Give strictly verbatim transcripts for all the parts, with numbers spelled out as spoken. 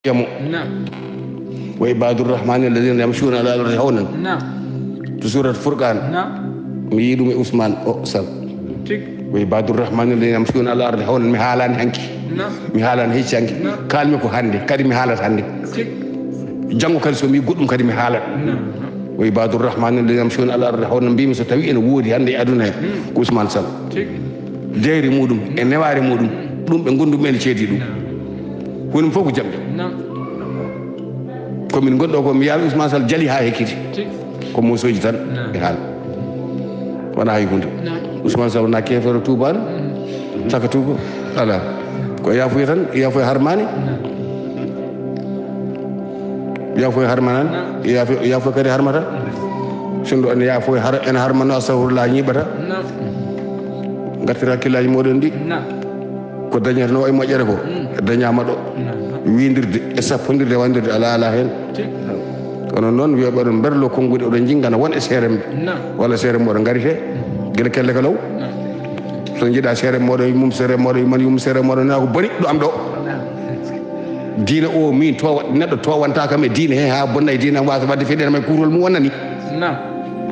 Yamo. Naam. Wa ibadur rahmani alladhina yamshuna ala al-ardi hawnan. Naam. To surat Furqan. Naam. Mi yiɗum e Ousmane o Sall. Tig. Wa ibadur rahmani alladhina yamshuna ala al-ardi hawnan. Mi haalani hanki. Naam. Mi haalani hecci hanki. Naam. Kalmi ko hannde. Kadi mi haalat hannde. Tig. Janngo kadi so mi goɗɗum kadi mi haalat. Naam. Wa ibadur rahmani alladhina yamshuna ala al-ardi hawnan. Mbimi so tawi ene woodi hannde e aduna he. Hmm. Ko Ousmane Sall. Tig. Jeyre muɗum e newaare muɗum. Ɗum ɓe gondumi ene ceedi ɗum. Naam. Woni fof ko jamɗe. Naam. Ko min gonɗo ko mi yaal Ousmane Sall jali haa hekkiti. Tig. Ko mosooji tan. Naam. E haal. Wona hay hunde. Naam. Ousmane Sall wona keefeero tuubaani. Mm. Saka tuuba. Ala. Ko yaafuya tan, yaafuya harmaani. Naam. Yaafuya harmaani. Naam. Yaafuya, yaafuya kadi harmata. Sinno en yaafuya har-, en harmano astahfirullah ñiiɓata. Naam. Ngartira hakkillaaji mooɗon ɗi. Naam. Ko dañatnoo e moƴƴere ko, mm, dañaama ɗo. Naam. Wiindirde e sappondirde e waɗndirde alaa, alaa heen. Tig. Kono noon wiya ɓe oɗon mberlo konnguɗi, oɗon njiggana won e seeremɓe. Naam. Walla seeremɓe oɗo ngarite, mm, gila kelle ka law. Naam. So njiɗa seeremɓe oɗo, mum seeremɓe oɗo, man yum seeremɓe oɗo, na ko boni ɗo am ɗo. Naam. Diina o min towa, neɗɗo towanta kam e diina he haa bonna e diina am wasa wadde fiɗen may kuurol mum wonnani. Naam.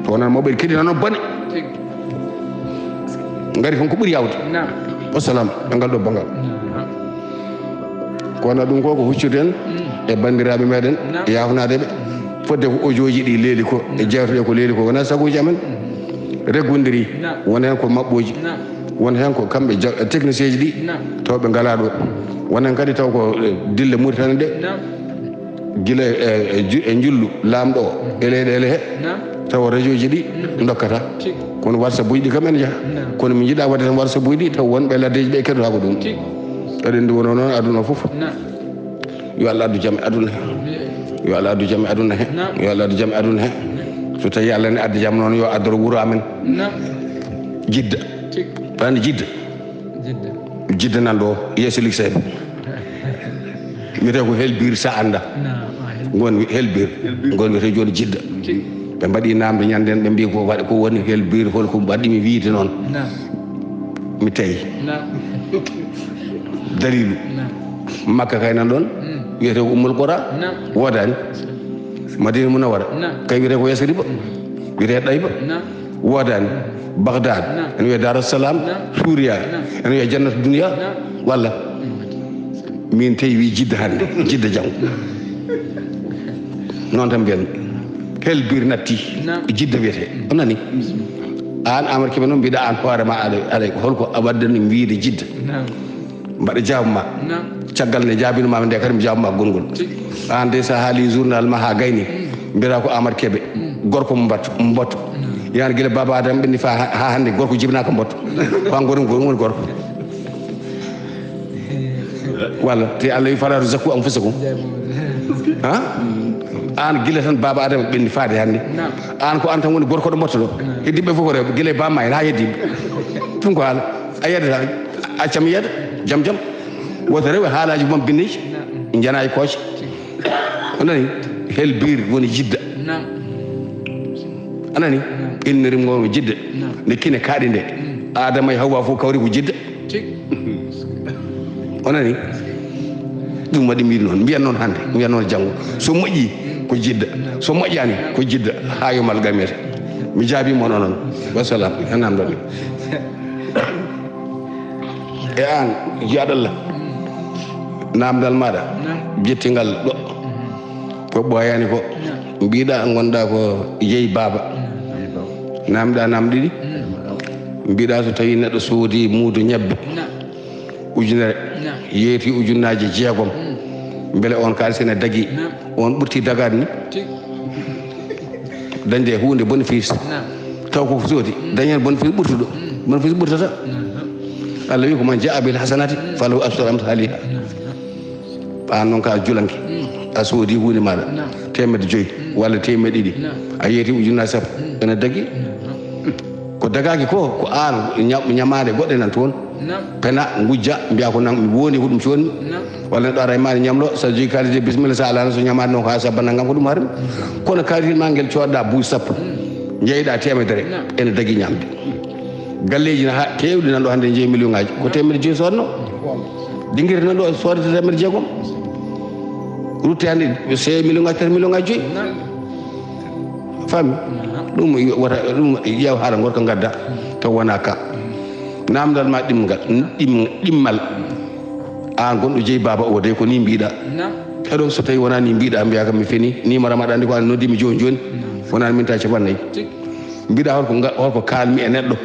To wonan mawɓe keɗi nano bone. Tig. Ngari kon ko ɓuri yawde. Naam. Wassalam, e ngal ɗo banngal. Naam. Kono ɗum ko, ko huccirden, mm, e banndiraaɓe meɗen, naam, yaafnaade ɓe. Mm. Fodde ko ojooji ɗi leeli ko, e, naam, jeewteɗe ko leeli ko, wona saguuji amen. Mm. Reggondiri, naam, won heen ko maɓɓooji. Naam. Won heen ko kamɓe ja-, technicien ji ɗi, naam, taw ɓe ngalaa ɗo. Won heen kadi taw ko, eh, dille Mauritanie ɗe. Naam. Gila e, e ju-, e njullu laamɗo o, e leyɗeele he, naam, tawa radio ji ɗi, mm, ndokkata. Tig. Kono WhatsApp uji ɗi kam ene njaha. Naam. Kono mi jiɗa waɗde tan WhatsApp uji ɗi, tawa wonɓe laddeji ɓe keddotaako ɗum. Tig. Eɗen ndi wonoo noon aduna o fof. Naam. Yo Allah addu jam e aduna he. Yo Allah addu jam e aduna he. Naam. Yo Allah addu jam e aduna he. So tawi Allah ne addi jam noon, yo addoro wuro amen. Naam. Jidda. Tig. Tan Jidda. Jidda. Jidda nan ɗo, yeeso lycée. Wiyetee ko Helbir, sa annda. Naam, ah, Helbir. Ngon wi-, Helbir. Helbir. Ngon wiyetee jooni Jidda. Tig. Ɓe mbaɗi naamde ñande, ɓe mbi ko waɗi, ko woni Helbir, hol ko mbaɗi mi wiide noon. Naam. Mi tawi. Naam. Dalilu. Naam. Makka kay nan ɗon, mm, wiyetee ko Ummul Qura. Naam. Woodaani. Madina Munawwara. Naam. Kay wiyetee ko Yasriba. Mm. Wiyetee Ɗayba. Naam. Woodaani. Bagdad. Naam. Ene wiyee Dar es Salaam. Naam. Suuriya. Naam. Ene wiyee Jannatu Duniya. Naam. Walla. Mm. Min tawi wi Jidda hannde, Jidda janngo. Noon tan mbiyan. Helbir natti. Naam. Jidda wiyetee. Mm. On nani? Mm. Aan Amar Kebe noon mbiɗa aan hoore ma aɗa, aɗa holko a waddani wiide Jidda? Naam. Mbaɗa jaabu ma. Naam. Caggal nde jaabinoma nde kadi mi jaabu ma gonngol. Tig. Aan de so a haali journal ma haa gayni. Mm. Mbiɗa ko Amar Kebe. Mm. Gorko mo mbattu, mo mbattu. Mm. Yan gila Baba Adama ɓenni fa ha, ha hannde gorko jibinaka mbattu. Mm. Ko an gorko, gorko woni gorko. Walla te Allah wi fala tuzakku anfusakum. Ha? Aan gila tan Baba Adama ɓenni faade hannde. Naam. Aan ko aan tan woni gorko ɗo mbattuɗo. Naam. Heddiɓe fof ko rewɓe, gila e bamma en haa heddiɓe. Ɗum ko haala. A yeddata, accam yedda, jam jam. Woto rewe haalaaji mum binneeji, njanaayi kooce. A nani? Helbir woni Jidda. Naam. A nani? Naam. Inniri ngo no Jidda. Naam. Nde kine kaaɗi nde. Mm. Adama e Hawwa fof kawri ko Jidda. Tig. O nani? Ɗum waɗi mbiɗo noon, mbiyan noon hannde, mbiyan noon janngo. So moƴƴi, ko Jidda. So moƴƴaani, ko Jidda. Haa yomal qiyamata. Mi jaabii mo noon. Wassalam. E namdal. E aan, jiyaaɗo Allah. Namdal maaɗa. Naam. Jettingal ɗo. Ko ɓooyaani ko. Naam. Mbiɗa ngonɗa ko jeyi baaba. Naam. Namɗa naam ɗiɗi. Mm. Mbiɗa so tawi neɗɗo soodi muudo ñebbe. Naam. Ujunere. Naam. Yeeti ujunnaaji jeegom. Mm. Mbele on kaalis ene dagi. Naam. On ɓurti dagaade ni? Tig. Dañde huunde bénéfice. Naam. Taw ko soodi. Mm. Dañen bénéfice ɓurtuɗo. Mm. Bénéfice ɓurtata. Naam. Allah wi ko man jaa bil hasanati, mm, falahu ashru amsaliha. Naam. Aan noon ka julanke. Mm. A soodi huunde maaɗa. Naam. Teemedde joyi, mm, walla teemedde ɗiɗi. Naam. A yeeti ujunnaaji sappo. Mm. Ene dagi. Naam. Ko dagaaki ko, ko aan ña-, ñamaande goɗɗe nan toon. Naam. Pena, ngujja, mbiya ko nan mi wondi ko ɗum coodmi. Naam. Walla neɗɗo ara e ma ne ñamlo, so a jogii kaalis de, bismilla, so a alaano, so ñamaande noon ko haa sabba nanngam, ko ɗum harim. Kono kaalis ma ngel coodɗa buuɗi sappo. Mm. Njeyɗa teemedere, naam, ene dagi ñamde. Galleeji na haa keewɗi nan ɗo hannde jeyi million ŋaaji. Ko teemedde joyi soodno. Dingirte nan ɗo soodata teemedde jeegom. Rutte hannde, c'est million ngaji tati, million ngaji joyi. Fammi? Ɗum wata, ɗum ƴeew haala gorko ngadda, taw wona ka. Namdal ma ɗimgal, ɗim-, ɗimmal. An gonɗo jeyi baaba o de, ko ni mbiɗa. Heɗo, so tawi wona ni mbiɗa, mbiya kam mi feni, ni mara maɗa andi ko an noddi mi joni joni. Wona min ta capannayyi. Mbiɗa holko nga-, holko kalmi e neɗɗo.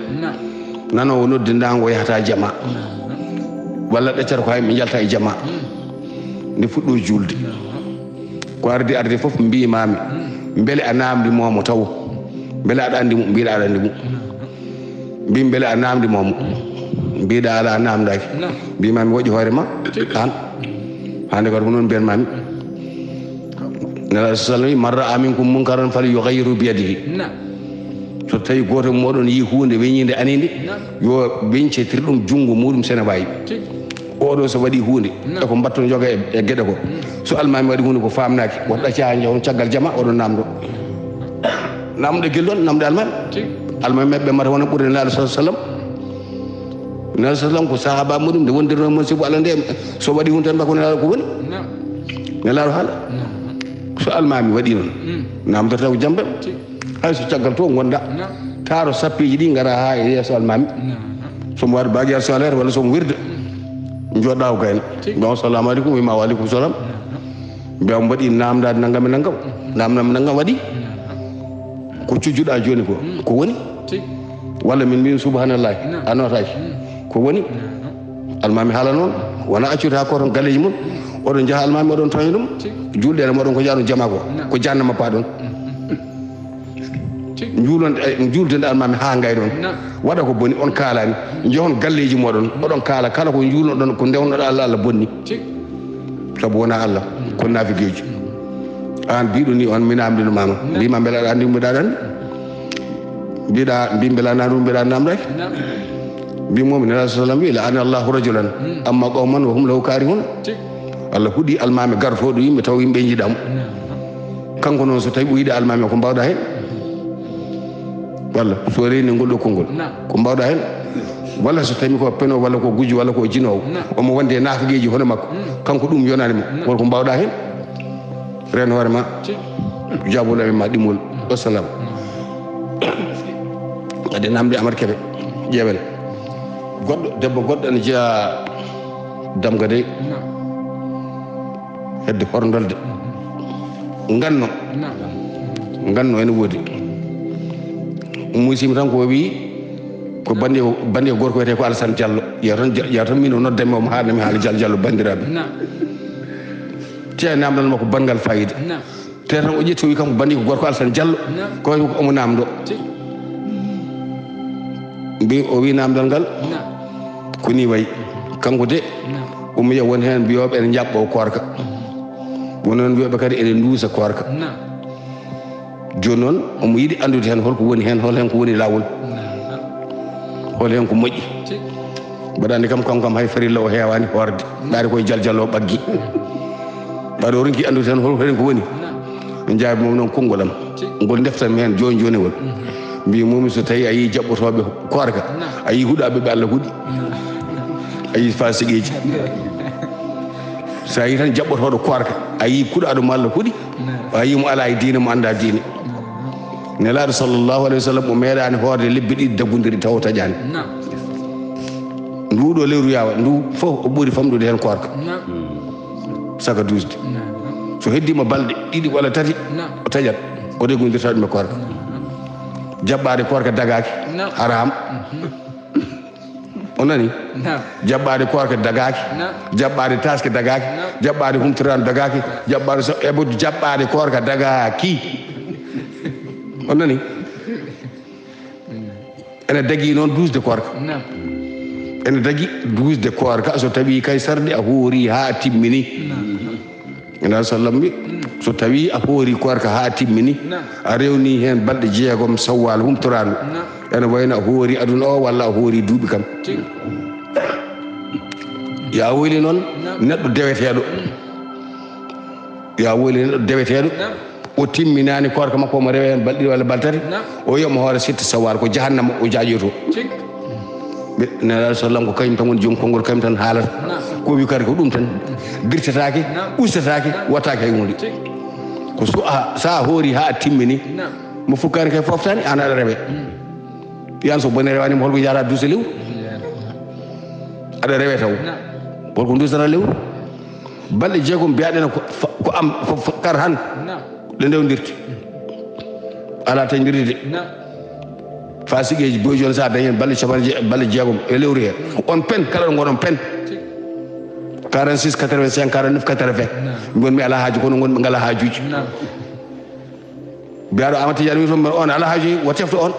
Nanowo nodde ndango yahata jama. Walla ɗaccata ko hay mi jalta e jama. Nde fuɗɗo julde. Ko ardi ardi fof mbimami. Beele a namdi momo taw. Beele aɗa andi mo, mbiɗa aɗa andi mo. Mbimi beele a namdi momo. Mbiɗa ala a namdaki. Mbimami waɗi hoore ma. An. Hande kadi ko noon mbiyanmami. Nela sallallahu alayhi wa sallam, "Man ra'a minkum munkaran falyughayyirhu biyadihi." So tawi goto e moɗon yi hunde weñinde aninde, yo weñcetir ɗum jungo muɗum sene wawi. Oɗo so waɗi hunde, e ko mbatton joga e, e geɗe ko. So almami waɗi hunde ko famnaki, woto ɗacca ha jahon caggal jama, oɗon namdo. Namde gel ɗon, namde almami. Almami maɓɓe mata wona ɓurde Nela sallallahu alayhi wa sallam. Nela sallam ko sahaba muɗum nde wondirno mon sibu Allah nde, so waɗi hunde tan mbako Nela ko woni. Nela haala. So almami waɗi noon, namdata ko jambe. Hay so caggal to gonda, taaro sappeji ɗi ngara ha e yeeso almami. Somo waɗa bagi al saler walla somo wirda. Joɗɗa ko gayna. Bon, assalamu aleykum, wima wa aleykum salam. Mbiya mo waɗi namdade nanngam e nanngam. Namdam nanngam waɗi. Ko cujjuɗa joni ko, ko woni? Walla min mbimi subhanallahi, a notaji. Ko woni? Almami haala noon, wona accude ha ko toon galleji mum. Oɗon jaaha almami, oɗon toña ɗum. Julɗe ene moɗon ko jaaɗon jama ko, ko jahannama paɗon. Juulon, eh, juulde nde almami ha gaynon. Waɗa ko boni, on kalani. Jehon galleji moɗon, oɗon kala kala ko julnoɗon, ko ndewnoɗo Allah, Allah bonni. Sabu wona Allah, ko nafigejo. An biɗo ni on mi namdino mama. Mbima beele aɗa andi mbiɗa aɗa andi. Mbiɗa, mbi beele a namdino mbiɗa namdaki. Mbi momi Nela sallam wi, "La ana Allahu rajulan, amma qawman wa hum lahu karihun." Allah huɗi almami gartoɗo yimɓe taw yimɓe jiɗamo. Kanko noon so tawi o yiɗi almami ko mbawɗa hen. Walla so reeni ngol ɗo konngol. Ko mbawɗa hen. Walla so tawi ko peno walla ko gujjo walla ko jinowo. Omo wonde e nafigeji hono makko. Kanko ɗum yonani mo. Won ko mbawɗa hen. Ren hoore ma. Jabol amen ma ɗimol. Wassalam. Ade namde Amar Kebe. Ƴeewen. Goɗɗo, debbo goɗɗo ene jeya Damga dey. Hedde horndolde. Nganno. Nganno ene woodi. Muysimi tan ko wi ko bandi, bandi gorko wiyete ko Alassane Diallo. Yaa tan, yaa tan min o noddami omo haalnami haala Diallo Diallo bandiraɓe. Te namdal makko bangal fayida. Te tan o ƴetti o wi kanko bandi ko gorko Alassane Diallo. Ko omo namdo. Mbi o wi namdal ngal. Ko ni wayi. Kanko de, omo yiya won heen mbiyoɓe ene njaɓɓo koorka. Won heen mbiyoɓe kadi ene nduusa koorka. Jooni noon, omo yiɗi anndude heen holko woni heen, hol heen ko woni laawol. Hol heen ko moƴƴi. Mbaɗa anndi kam, kanko kam hay farilla o heewaani hoorde. Ɗaade koye jaljalo ɓaggi. Mbaɗa o ronki anndude heen hol heen ko woni. Min njaabi mo noon konngol am. Ngol ndeftan mi heen jooni jooni ngol. Mbi mumi so tawi a yii jaɓɓotooɓe koorka, a yii huɗaaɓe ɓe Allah huɗi. A yii fasiqeeji. So a yii tan jaɓɓotooɗo koorka, a yii kuɗaaɗo mo Allah huɗi, a yii mo alaa e diine, mo anndaa diine. Nelaaɗo sallallahu alayhi wa sallam o meeɗaani hoorde lebbi ɗiɗi daggundiri taw o taƴaani. Nduuɗo lewru yaawa, ndu fof o ɓuri famɗude heen koorka. Saka duusde. So heddiima balɗe ɗiɗi walla tati, o taƴat. O reggondirta ɗum e koorka. Jaɓɓaade koorka dagaaki, haram. O nani? Jaɓɓaade koorka dagaaki. Jaɓɓaade taaske dagaaki. Jaɓɓaade humtoraandu dagaaki. Jaɓɓaade so, ebo jaɓɓaade koorka dagaaki. O nani? Ene dagi noon duusde koorka. Ene dagi duusde koorka so tawi kay sarɗi a hoori haa a timmini. Nelaaɗo sallam wi, so tawi a hoori koorka haa a timmini, a rewni heen balɗe jeegom sawwal humtoraandu, ene wayno a hoori aduna o walla a hoori duuɓi kam. Yo a weli noon neɗɗo deweteeɗo. Yo a weli neɗɗo deweteeɗo. O timminaani koorka makko, omo rewa heen balɗe ɗiɗi walla balɗe tati. O wiya mo hoore sitta sawwal ko jahannama o jaaƴoyto. Nelaaɗo sallam ko kañum tan woni joom konngol, kañum tan haalata. Ko wi kadi ko ɗum tan. Dirtataake, ustataake, wattaake hay huunde. Ko so a, so a hoori haa a timmini, mo fukkaani kay foftaani, aan aɗa rewe. Yan so bone rewaani mo, holko njahata duusa lewru? Aɗa rewe taw. Holko duusata lewru? Balɗe jeegom mbiyaɗen ko fa-, ko am fo-, fo-, kar han. Ɗe ndewndirte. Alaa tañdirde de. Fasiqeeji boy jooni, so a dañi heen balɗe capanɗe je-, balɗe jeegom e lewru he. On pen, kala ɗo ngonɗon pen. Quarante-six, quatre-vingt-cinq, quarante-neuf, quatre-vingts. Ngon mi alaa haaju, kono ngon ɓe ngalaa haajuuji. Mbiyaɗo Amadou Tidiane wi toon, on alaa haaju, wo tefto on.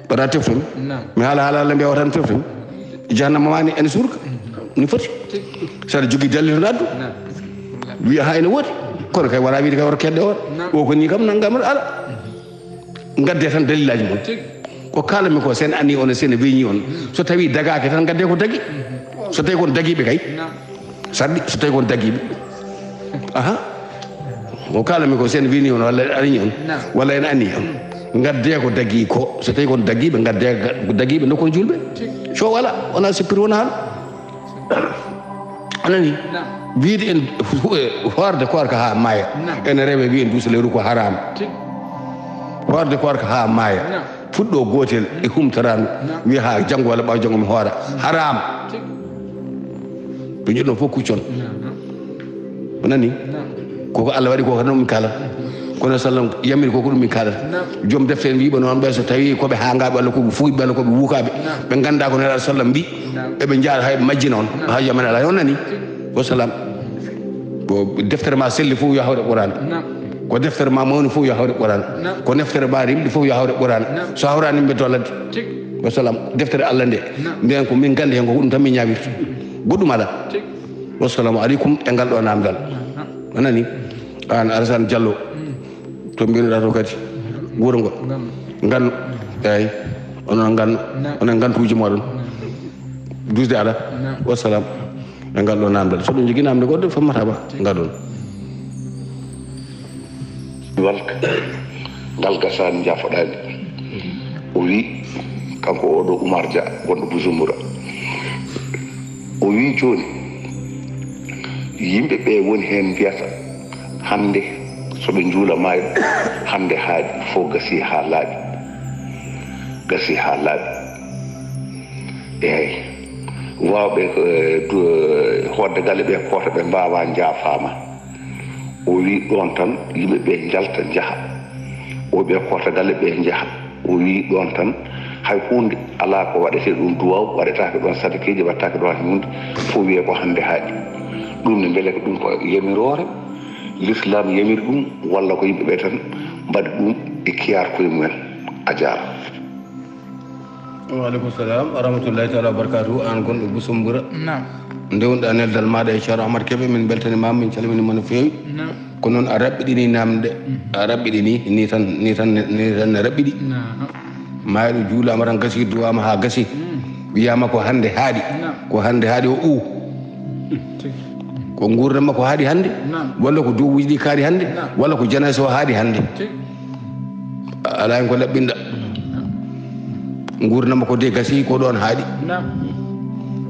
Mbaɗa tefto mi. Mi haala, haala Allah mbiya o tan tefto mi. Jahannama ma ni ene surga. Ni foti. Saɗa jogii dalil tan addu. Wiya ha ene woodi. Kono kay wona wiide kay woto kedde on. O ko ni kam nanngam ala. Ngadde tan dalilaaji mon. Ko kaalanmi ko, sen anni on, sen weñi on. So tawi dagaaki tan ngadde ko dagi. So tawi kon dagiiɓe kay. Sarɗi, so tawi kon dagiiɓe. Aha. Ko kaalanmi ko, sen weñi on, walla en anni on, walla en anni on. Ngadde ko dagi ko. So tawi kon dagiiɓe, ngadde ko dagiiɓe, ndokkon juulɓe. So wala, wona sippiri, wona haala. A nani? Wiide en hu-, e hoorde koorka haa maaya. Ene rewe wiyen duusa lewru ko haraam. Hoorde koorka haa maaya. Fuɗɗo gootel e humtoraandu. Wiya haa janngo walla ɓaawo janngo mi hoora. Haraam. Ɓe njiɗno fof kuccon. O nani? Koko Allah waɗi ko, kadi ɗum min kaalata. Kono sallam yamiri ko, ko ɗum min kaalata. Joom defte en wiiɓe noon ɓe, so tawi ko ɓe haangaaɓe walla ko ɓe fuuyɓe walla ko ɓe wuukaaɓe, ɓe nganndaa ko Nelaaɗo sallam mbi, eɓe njaara hay ɓe majjina on. Haa yamani alaa, on nani? Wa salaam. Ko deftere ma selli fof yo hawre Qur'an. Ko deftere ma mawni fof yo hawre Qur'an. Ko deftere ma rimɗi fof yo hawre Qur'an. So hawraani, mi ɓe dollade. Wa salaam. Deftere Allah nde, mbiyen ko min nganndi heen, ko ɗum tan min ñaawirta. Goɗɗum alaa. Wassalamu aleykum e ngal ɗo namdal. A nani? Aan Alassane Diallo, to mbinoɗa to kadi, wuro ngo. Nganno. Eeyi. Onon nganno. Onon ngantuuji mooɗon. Duusde alaa. Wassalam. E ngal ɗo namdal. So ɗum jogii namde goɗɗo, fof marhaba. Ngal ɗon. Ngal, ngal gasaani, njaafoɗaani. O wi, kanko oɗo Oumar Dia, wonɗo Bujumbura. O wi, jooni, yimɓe ɓe woni heen mbiyata, hannde, so ɓe njuula maayo, hannde haaɗi, fof gasi haa laaɓi. Gasi haa laaɓi. Eey. Waawɓe, eh, du-, eh, hoɗde galle ɓe koota ɓe mbaawaa njaafaama. O wi ɗoon tan, yimɓe ɓe njalta, njaha. O ɓe koota galle ɓe njaha. O wi ɗoon tan, hay huunde alaa ko waɗetee ɗum duwaaw, waɗetaake ɗoon sadakeeji, waɗetaake ɗoon hay huunde. Fof wiyee ko hannde haaɗi. Ɗum ne mbele ko ɗum ko yamiroore, Lislaam yamiri ɗum, walla ko yimɓe ɓe tan mbaɗi ɗum e kiyaar koye mumen? A jaaraama. Wa aleykum salam wa rahmatullahi taala wa barakatuhu. Aan gonɗo Busumbura. Naam. Ndewnuɗaa neldal maaɗa e Ceerno Ahmad Kebe, min mbeltaniima, min calminiima no feewi. Naam. Ko noon a raɓɓiɗini namde. Mm. A raɓɓiɗini, ni tan, ni tan, ni tan ne raɓɓiɗi. Naam. Maayɗo juulaama tan, gasi, duwaama haa gasi. Mm. Wiyaama ko hannde haaɗi. Naam. Ko hannde haaɗi o u. Mm. Tigi. Ko nguurndam makko haaɗi hannde? Naam. Walla ko duuɓuuji ɗi kaaɗi hannde? Naam. Walla ko janaasa o haaɗi hannde? Tigi. Alaa heen ko laɓɓinɗa. Nguurndam makko de gasi ko ɗoon haaɗi. Naam.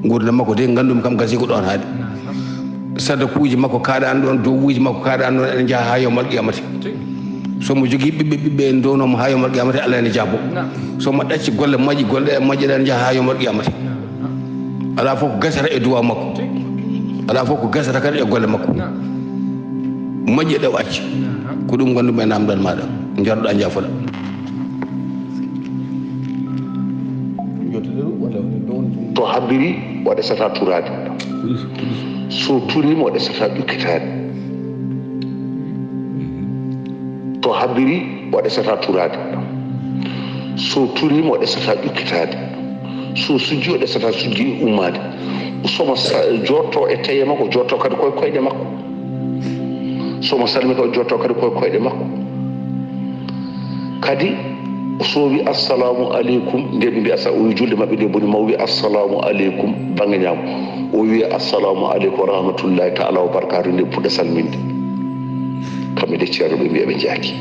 Nguurndam makko de nganndumi kam gasi ko ɗoon haaɗi. Naam. Sadakuuji makko kaaɗaani ɗoon, duuɓuuji makko kaaɗaani ɗoon, ene njaha haa yawmal qiyamati. Tigi. So mo jogii ɓiɓɓe, ɓiɓɓe en ndownoo mo haa yawmal qiyamati, Allah ene jaabo. Naam. So mo ɗacci golle moƴƴi, golle ɗe moƴƴe ɗe ene njaha haa yawmal qiyamati. Naam. Alaa fof ko gasata e duwaaw makko. Alaa fof ko gasata kadi e golle makko. Naam. Moƴƴe ɗe o acci. Naam. Ko ɗum ngonndumi e namdal maaɗa. Njaroɗaa, njaafoɗaa. To habbiri, o ɗesata turaade. So turiima, o ɗesata ƴukkitaade. To habbiri, o ɗesata turaade. So turiima, o ɗesata ƴukkitaade. So sujji, o ɗesata sujji e ummaade. So mo sa-, jooɗto e taye makko, jooɗto kadi koye koyɗe makko. So mo salmi kadi, o jooɗto kadi koye koyɗe makko. Kadi, so o wi, "Assalamu aleykum," nde ɓe mbiya, sa-, o wi, julde maɓɓe nde boni ma, o wi, "Assalamu aleykum," bannge ñaamo. O wi, "Assalamu aleykum wa rahmatullahi taala wa barakatuh," nde puɗɗa salminde. Kamɓe nde ceerno ɓe mbiya ɓe njaaki.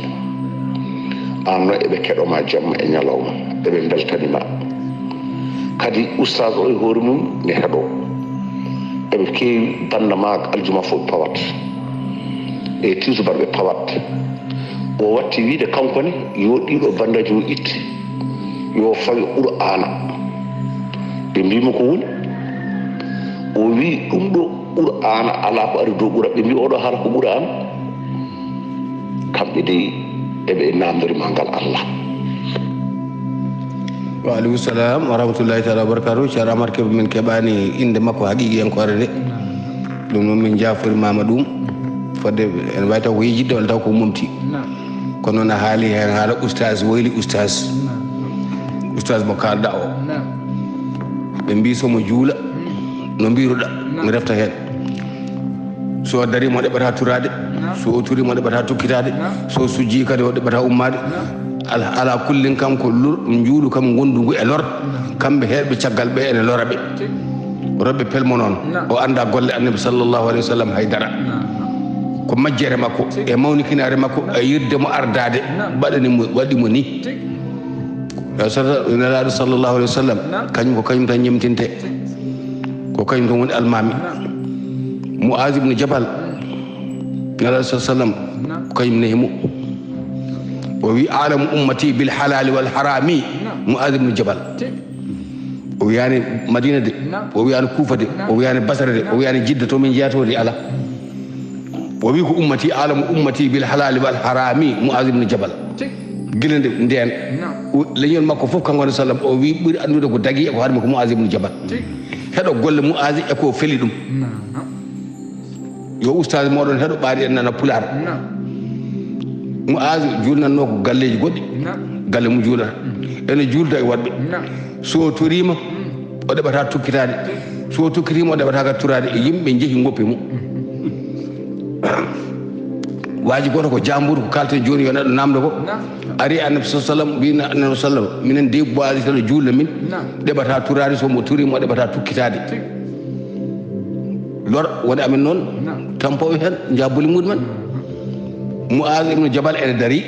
Aan noon eɓe keɗo ma jamma e ñalawma, eɓe mbeltani ma. Kadi ustaas o e hoore mum ne heɗoo. Eɓe keewi bannda maa aljuma fof ɓe pawat. E tisubar ɓe pawat. O watti wiide kanko ne yo ɗiɗo banndaji o itte. Yo fawi Qur'aana. Ɓe mbii mo ko woni? O wii ɗum ɗo Qur'aana alaa ko ari dow Qur'aana. Ɓe mbii oɗo haala ko Qur'aana. Kamɓe dey eɓe namdori ma ngal Allah. Wa aleykum salam wa rahmatullahi taala wa barakatuh. Ceerno Amar Kebe, min keɓani inde makko haqiqiyankoore nde. Ɗum noon min jafori mama ɗum. Fodde ene wawi taw ko yejidde walla taw ko momti. Kono noon a haali heen haala oustaz, wayli oustaz. Oustaz mo kaalɗa o. Ɓe mbi somo juula, no mbiruɗa, mi refta heen. So darima o ɗeɓata turaade, so o turima o ɗeɓata tukkitaade, so sujji kadi o ɗeɓata ummaade. Ala, ala kullin kam ko lor, njuulu kam ngondu ngu e lor. Kamɓe heeɓe caggal ɓe ene lora ɓe. Roɓe pelmo noon, o annda golle Annabi sallallahu alayhi wa sallam haydara. Ko majjere makko, e mawnikinaare makko, e yirde mo ardaade, baɗani mo, waɗi mo ni. Sata Nelaaɗo sallallahu alayhi wa sallam, kañum ko kañum tan ñemtinte. Ko kañum tan woni almaami. Muaz ibn Jabal, Nelaaɗo sallallahu alayhi wa sallam, ko kañum nehi mo. O wi, "Alamu ummati bil halali wal harami." Muaz ibn Jabal. O wiyani Madina de, o wiyani Kufa de, o wiyani Basra de, o wiyani Jidda to min jeyato de, ala. O wi, "Ko ummati, alamu ummati bil halali wal harami." Muaz ibn Jabal. Gila nde, ndeen, o, leñol makko fof, kanko ne sallam, o wi ɓuri anndude ko dagi e ko harmi ko Muaz ibn Jabal. Heɗo golle Muaz e ko feli ɗum. Yo ustaas moɗon heɗo ɓaari en nana pulaar. Muaz julnanno ko galleji goɗɗi. Galle mum juulata. Ene julda e woɗɓe. So torima, o ɗeɓata tukkitaade. So tukkitiima, o ɗeɓata kadi turaade. E yimɓe njehi ngoppi mo. Waaji gooto ko jaambur, ko kalten jooni, yo neɗɗo naamndo ko. Ari Annabi sallallahu alayhi wa sallam, wiino Annabi sallallahu alayhi wa sallam, "Minen de Muaz tan juulna min, ɗeɓata turaade, so mo turiima, o ɗeɓata tukkitaade." Lor woni amen noon, tampooɓe heen, njaha boli muɗumen. Muaz ibn Jabal ene darii.